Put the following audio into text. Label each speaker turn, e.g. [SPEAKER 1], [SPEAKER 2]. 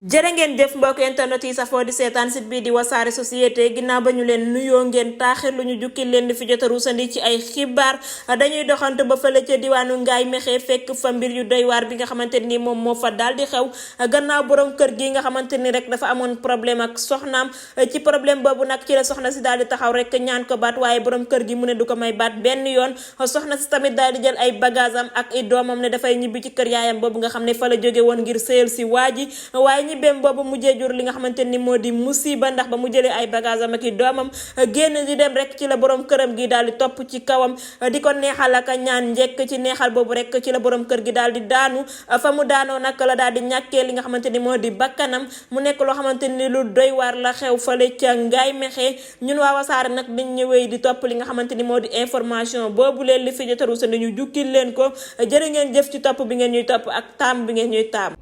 [SPEAKER 1] jërë ngeen jëf mbokk internet yi safoo di seetaan site bi di wasaare société ginnaaw ba ñu leen nuyoo ngeen taaxir lu ñu jukki leen di fi jot a ruusandi ci ay xibaar dañuy doxantu ba fële ca diwaanu Ngaay Mexe fekk fa mbir yu doy waar bi nga xamante ni moom moo fa daal di xew gannaaw borom kër gi nga xamante ni rek dafa amoon problème ak soxnaam ci problème boobu nag ci la soxna si daal di taxaw rek ñaan ko baat waaye borom kër gi mu ne du ko may baat benn yoon soxna si tamit daal di jël ay bagage am ak i doomam ne dafay ñibbi ci kër yaayam boobu nga xam ne fa la jóge woon ngir sëyal si waa ji waaye ñibbeem boobu mujjee jur li nga xamante ni moo di musiba ndax ba mu jëlee ay bagage am ak i doomam génn di dem rek ci la borom këram gi daal di topp ci kawam di ko neexal ak ñaan njekk ci neexal boobu rek ci la borom kër gi daal di daanu fa mu daanoo nag la daal di ñàkkee li nga xamante ni moo di bakkanam mu nekk loo xamante ni lu doy waar la xew fale ca Ngaay Mexe ñun waa Wassare nag dañ ñëwee di topp li nga xamante ni moo di information boobu leen li fi jotaru sa ñu jukkil leen ko jërë ngeen jëf ci topp bi ngeen ñuy topp ak taam bi ngeen ñuy taam